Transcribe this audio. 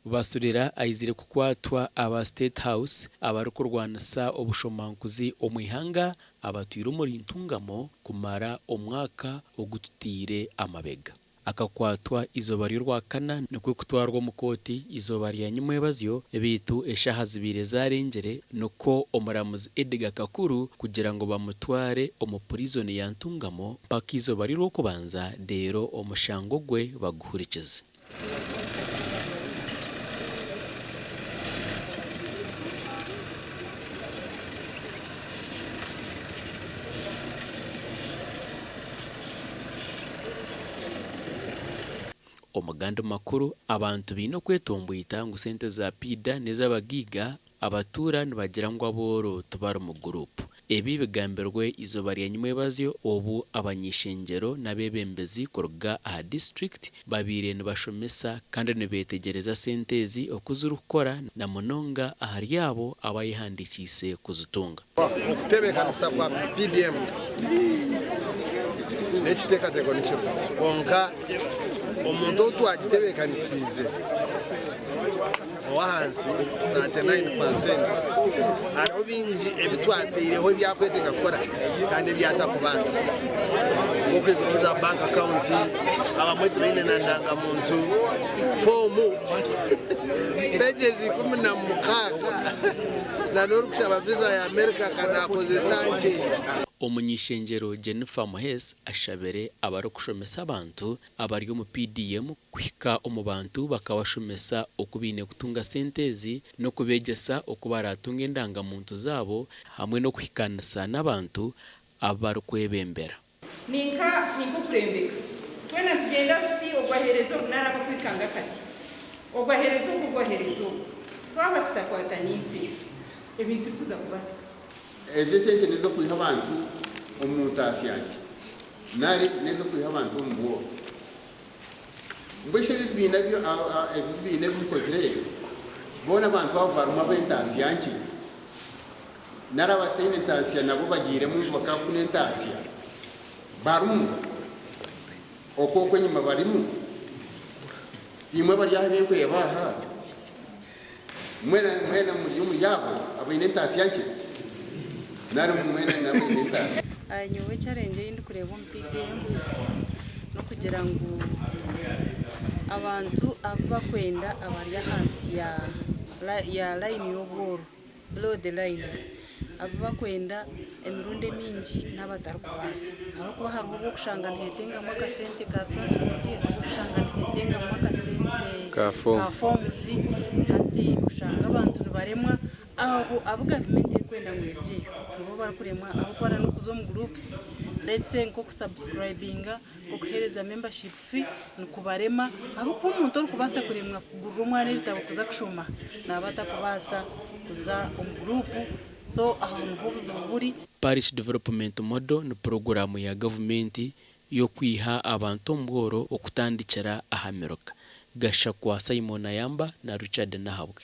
Basulira aizire kukwatwa aba State House abarikurwanisa obushomankuzi omu ihanga abatwire omuri Ntungamo kumara omwaka ogututaire amabega. Akakwatwa eizooba ry'Orwakana nikwo kutwarwa omu kooti eizooba rya nyimwebazyo beitu eshaaha zibaire zarengire nikwo omuramuzi Edgar Kakuru kugira ngu bamutware omu purizoni ya Ntungamo mpaka eizooba ry'Orwokubanza reero omushango gwe baguhurikize. Omu gandi makuru, abantu baine okwetomboita ngu sente za piida n'ez'abagaiga Abatuura nibagira ngu abooro tibari mu guruupu. Ebi bigambirwe eizooba rya nyimwebazyo obu abany'eishengyero n'abeebembezi kuruga aha disiturikiti babaire nibashomesa kandi nibeetegyereza sente ezi oku zirikukora na munonga ahari abo abayehandiikiise kuzitunga. Okutebeekanisa kwa PDM n'ekiteekateeko ni kirungi kwonka omuntu ou twagitebeekanisiize ow'ahansi 39 percent hariho bingi ebi twataireho ebi arikwetenga kukora kandi ebi atakubaasa nk'okwiguraho za bank account abamwe tibaine na ndangamuntu foomu pages 16. Na n'orikushaba visa ya America ka nakozesa nkye. Omuny'eishengyero Jennifer Muheesi ashabire abarikushomesa abantu abari omu PDM kuhika omu bantu bakabashomesa oku baine kutunga sente ezi n'okubegyesa oku baratunge endanga-muntu zaabo hamwe n'okuhikaanisa n'abantu abu barikwebembera. Ninka ninka okurembeka. Twena nitugyenda tuti, Ogu aheereza ogu nari abakwikanga kati. Ogu aheereza ogu, ogu aheereza ogu. Twaba tutakwataniise, ebintu tibikuza kubasika. Ezi esente n'ez'okwiha abantu omu ntaasya nkye nari n'ez'okwiha abantu omu bworo? Mbwenu shi ebi ebibiina ebi ebi mukozire, boona abantu abo barimu ab'entaasya nkye? Nari abataine ntaasya nabo bagiiremu ngu bakaafuna entaasya? Barimu? Okwo okwo enyima barimu? Imwe abari aha ebi ndikureeba aha, mwena mwena muri omuri abo abaine entaasya nkye? Nari mwena n'abaine entaasya? Nyowe challenge ei ndikureeba omu PDM n'okugira ngu abantu abu bakwenda abari ahansi ya line y'obworo below the line abu bakwenda emirundi emingi n'abatarikubaasa ahabw'okuba hariho obu orikushanga nihetengamu akasente ka transport hariho obu orikushanga nihetengamu akasente ka forms hati oshanga abantu nibaremwa abo abu gavumenti erikwenda ngu erugyeyo nibo barikuremwa ahabw'okuba na n'okuza omu groups let's say nk'oku subscribinga nk'okuheereza membership fee nikubarema ahabw'okuba omuntu orikubaasa kuremwa kugurira omwana ebitabo kuza kushoma naaba atakubaasa kuza omu guruupu so aho niho obuzibu buri. Parish Development Model ni puroguraamu ya gavumenti y'okwiha abantu omu bworo okutandikira aha miruka. Gashakwa Simon Ayamba na Richard Nahabwe.